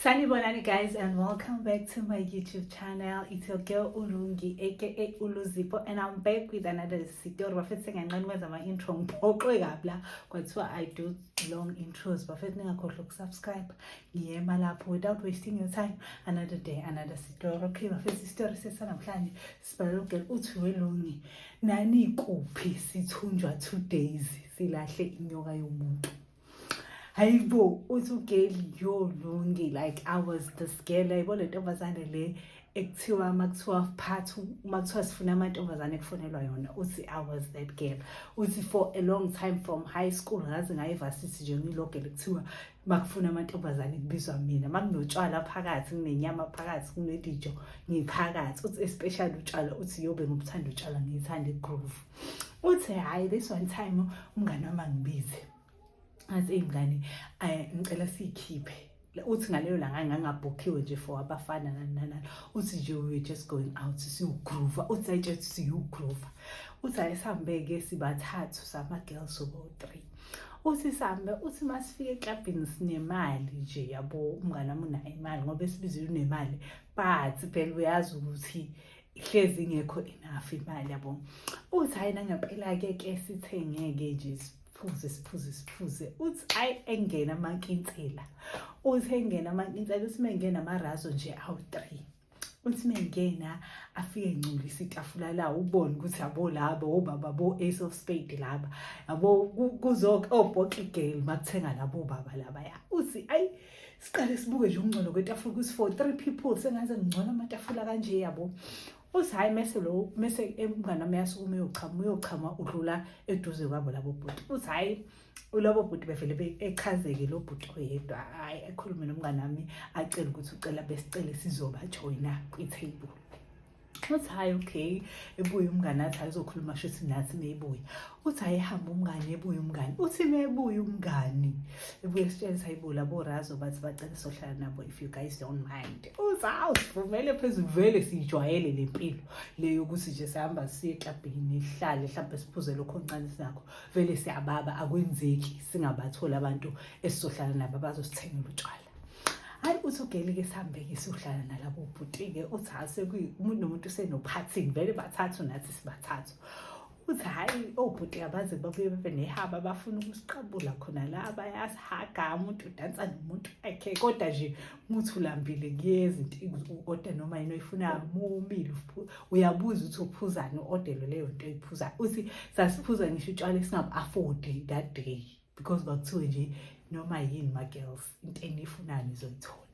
Sanibonani guys, and welcome back to my YouTube channel. It's your girl Ulungi, aka Uluzipo, and I'm back with another story. Bafethu, sengiyanqena ukwenza ama-intro, ngiphoxwe kabi la kwathiwa I do long intros. Bafethu, ningakhohlwa ukusubscribe. Ngiyema lapho without wasting your time. Another day, another story. Okay bafethu, isitori sesanamhlanje sibhalele ugirl, uthi, "Welungi, nani kuphi? Sithunjwa 2 days, silahle inyoka yomuntu." Hayibo, uthi ugirl, "Yo Lungi, like, I was this girl, yayibona le ntombazane le ekuthiwa uma kuthiwa phathu, uma kuthiwa sifuna amantombazane, kufonelwa yona." Uthi, "I was that girl." Uthi, "For a long time, from high school ngaze ngaye varsity nje, ngilogele kuthiwa makufuna amantombazane kubizwa mina. Makunotshwala phakathi, kunenyama phakathi, kunedijo, ngiphakathi." Uthi, "Especially utshwala." Uthi, "Yobe ngobuthanda utshwala, ngiyithanda igroove." Uthi, "Hhayi, this one time umngane wami angibize, athi, 'Eyi mngani, ngicela siyikhiphe.'" Uthi, "Ngaleyo langa ngangabhukhiwe nje for abafana, nani nani nani." Uthi nje, "We were just going out, siyogroova." Uthi, ayitshe siyogroova. Uthi, "Hayi, sihambe-ke sibathathu, sama-girls obo-three." Uthi, "Sihambe." Uthi, "Masifike eklabhini sinemali nje, yabo, umngane wami unayo imali ngoba esibizile, unemali, but phela uyazi ukuthi hlezi ingekho enough imali, yabo." Uthi, "Hhayi, nangempela-ke ke sithenge-ke nje, siphuze, siphuze, siphuze." Uthi, "Ayi, engena amankinsela." Uthi, "Engena amankinsela." Uthi, "Mengena amarazo nje awu-three." Uthi, "Mengena afike engcolisa itafula lawo, ubone ukuthi yabo labo obaba bo-ace of spade laba, yabo, kuzoke obhoxe girl makuthenga labo baba labaya." Uthi, "Ayi, siqale sibuke nje ukungcola kwetafula, ukuthi for three people sengaze ngcola amatafula kanje, yabo." Uthi, "Hhayi, mese lo mese umngane wami uyasukuma uyochama, uyochama, udlula eduze kwabo labo bhuti." Uthi, "Hhayi, labo bhuti bevele echazeke, lo bhuti oyedwa, hhayi, ekhulume nomngane wami, acele ukuthi ucela besicele sizobajoyina kwi-table." Uthi, "Hhayi, okay." Ebuye umngane, athi ayizokhuluma, shuthi nathi mebuya. Uthi, "Hhayi, ehambe umngane, ebuye umngane." Uthi, "Mebuye umngani, ebuye sitshele, hayibo, labo razo bathi bacela sohlala nabo if you guys don't mind." Uthi, "Hawu, sivumele phezulu, vele siyijwayele le mpilo le yokuthi nje sihamba siye eklabhini, sihlale, mhlawumbe siphuze lokho okuncane sinakho, vele siyababa, akwenzeki singabatholi abantu esizohlala nabo abazosithengela utshwala." Hayi, uthi ugirl-ke, sihambe-ke siyohlala nalabo bhuti-ke. Uthi, hhayi, umuntu nomuntu usenophathini, vele bathathu, nathi sibathathu. Uthi, "Hhayi, obhuti abaze babuye bebe nehaba, bafuna ukusiqabula khona la, bayasihaga, umuntu udansa nomuntu akhe, kodwa nje muthi ulambile kuyeza into, u-oda noma yini oyifunayo, mumile uyabuza ukuthi uphuzani, u-odele leyo nto oyiphuzayo." Uthi, "Sasiphuza ngisho utshwala esingabu-affordi that day because kwakuthiwe nje noma yini, ma-girls, into eniyifunayo nizoyithola."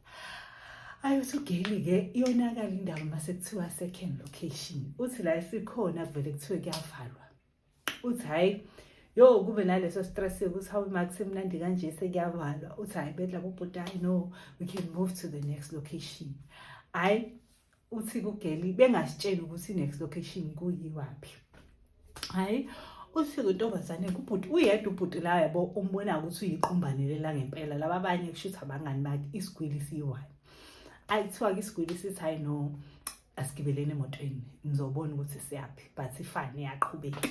Ayi, uthi ugirl-ke, iyonakala indaba mase kuthiwa second location. Uthi, "La esikhona kuvele kuthiwe kuyavalwa." Uthi, "Hhayi, yo, kube naleso stress ukuthi hawu, ma kusemnandi kanje, sekuyavalwa." Uthi, "Hhayi, bethi labo bhuti, hayi no, we can move to the next location." Hhayi, uthi kugirl, bengasitsheli ukuthi i-next location kuyiwaphi. Hhayi, uthi intombazane kubhuti uyedwa, ubhuti la, yabo, umbonayo ukuthi uyiqumbane lela ngempela, laba abanye kusho ukuthi abangani bakhe, isigwili siyi-one. Ayi, kuthiwa-ke isigwili sithi, "Hhayi no, asigibeleni emotweni, nizobona ukuthi siyaphi," but ifani iyaqhubeka.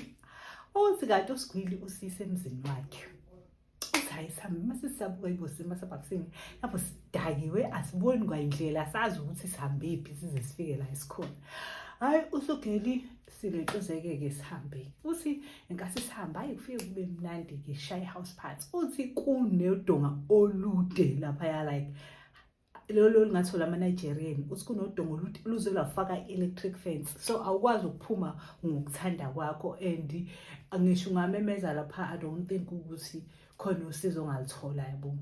Uthi, kanti usigwili usise emzini wakhe. Uthi, "Hhayi, sihambe, mase siyabuka ibosini masebhakisini lapho, sidakiwe, asiboni kwayindlela, sazi ukuthi sihambephi size sifike la esikhona." Hhayi, usugirl, silentuzeke-ke, sihambe. Uthi, "Ngenkathi sihamba, hhayi, kufike kube mnandi-ke, sishaye i-house party." Uthi, "Kunedonga olude laphaya, like lolo olungathola ama-Nigerian." Uthi, "Kunodonga olude luze lwafaka i-electric fence, so awukwazi ukuphuma ngokuthanda kwakho, and ngisho ungamemeza lapha, I don't think ukuthi khona usizo ongalithola, yabo."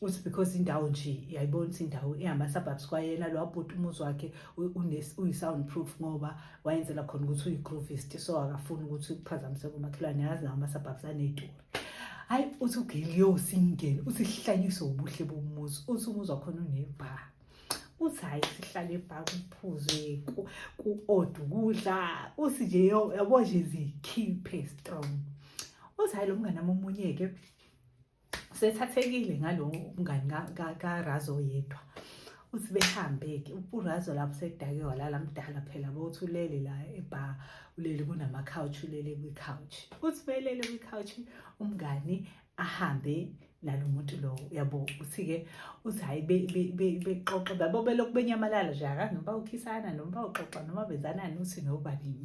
Uthi, "Because indawo nje yayibona ukuthi indawo iyama-suburbs, kwayena lo wabhuti umuzi wakhe uyi-sound proof ngoba wayenzela khona ukuthi uyi-groovist, so akafuni ukuthi kuphazamiseke umakhelwane, yazi nawo ama-suburbs aney'tori." Hhayi, uthi ugirl, "Yo, singene." Uthi, "Sihlanyiswe ubuhle bomuzi." Uthi, "Umuzi wakhona unebha." Uthi, "Hhayi, sihlale ebha, kuphuzwe, ku-oda ukudla." Uthi nje, yabo nje, zikhiphe strong. Uthi, "Hhayi, lo mngane wami omunye-ke sethathekile ngalo mngani kaRazo yedwa." Uthi, "Behambe-ke, uRazo lapho sekudake walala, mdala phela, bothi ulele la ebha, ulele kunama-couch, ulele kwi-couch." Uthi, belele kwi-couch, umngani ahambe. Nalo muntu lo, yabo, uthi-ke, uthi hhayi, bexoxa babo, belokhu benyamalala nje, akazi noma bawukhisana noma bawuxoxa noma benzanani, uthi nobani.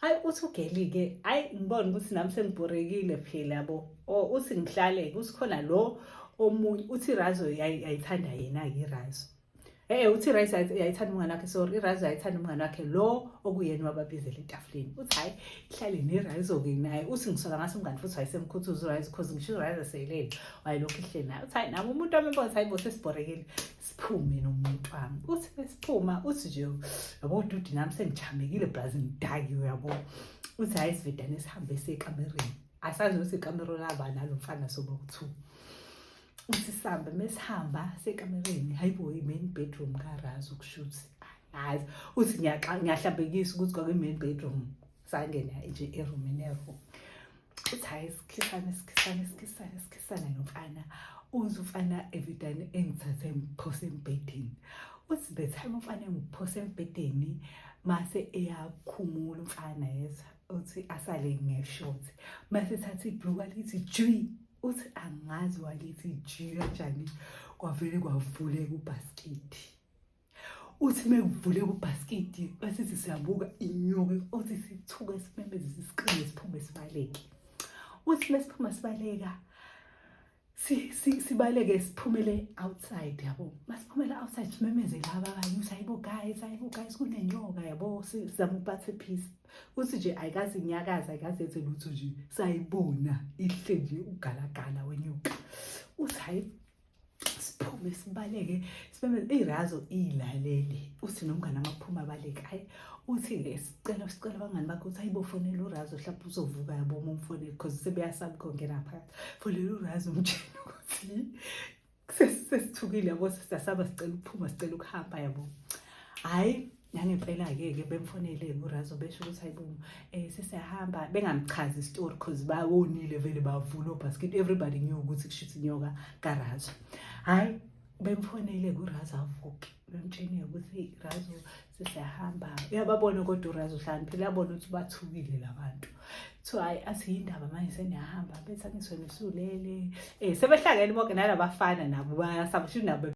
Hayi, uthi ugeli-ke, hhayi, ngibone ukuthi nami sengibhorekile phela, yabo. O uthi ngihlale-ke, uthi khona lo omunye, uthi irazo yayithanda yena-ke irazo. Uthi irazo yayithanda umngane wakhe, sorry, irazo yayithanda umngane wakhe lo okuyena wababizela etafuleni. Uthi hhayi, ihlale nerazo-ke naye. Uthi ngisola ngathi umngane futhi wayesemkhuthuza urazo, 'cause ngisho urazo eseyilele wayelokhu ihleli naye. Uthi hhayi, nami umuntu wami ebona, hayi bo, sesibhorekile, siphume nomuntu wami. Uthi besiphuma, uthi nje, yabo, dude, nami sengijamekile, brazi, ngidakiwe, yabo. Uthi hhayi, sivedane sihambe sekamereni, asazi ukuthi ikamero laba nalo mfana soba ku-two. Uthi sihambe, mesihamba sekamereni, hayi bo, i-main bedroom kaRazo, kushuthi angazi. Uthi ngiyahlambekisa ukuthi kwakuyi-main bedroom, sangena nje erumini ero. Uthi hhayi, sikhisane, sikhisane, sikhisane, sikhisane nomfana. Uze umfana evidane engithathe ngiphose embhedeni. Uthi the time umfana engiphose embhedeni, mase eyakhumula umfana, yezwa, uthi asale nge-short, mase ethatha ibhluku alithi jwi. Uthi angazi walithi jwi kanjani, kwavele kwavuleka ubhaskidi. Uthi mekuvuleka ubhaskidi, basithi siyabuka, inyoka. Uthi sithuke, simemeze, sisiqine, siphume, sibaleke. Uthi mesiphuma sibaleka, sibaleke siphumele outside, yabo. Masiphumele outside, simemeze laba abanye ukuthi, "Hayibo guys, hayibo guys, kunenyoka," yabo, sizama ukubathephisa. Uthi nje ayikaze inyakaza, ayikaze yenze lutho nje, sayibona ihle nje ugalagala wenyoka. Uthi hayi, siphume sibaleke, simemeze, irazo ilalele. Uthi nomngane amaphuma abaleke. Hayi, uthi-ke sicela, sicela abangani bakhe ukuthi, hayibo, fonela urazo, mhlawumbe uzovuka, yabo, uma umfonele, because sebeyasaba ukungena phakathi. Fonela urazo, umtshele ukuthi sesithukile, yabo, siyasaba, sicela ukuphuma, sicela ukuhamba, yabo. Hhayi, nangempela-ke ke bemfonele urazo, besho ukuthi, hayibo, sesiyahamba, bengamchazi isitori 'cause bawonile vele, bavula obasket, everybody knew ukuthi kushuthi inyoka karazo. Hhayi, bemfonele kurazo, avuke, bemtshene ukuthi, "Razo, sesiyahamba." Uyababona kodwa urazo uhlakaniphile, uyabona ukuthi bathukile la bantu. Kuthiwa hhayi, athi, "Yindaba manje seniyahamba?" Bethi, "Angiswena usulele." Sebehlangene bonke nalabafana, nabo bayasaba, shuthi nabo.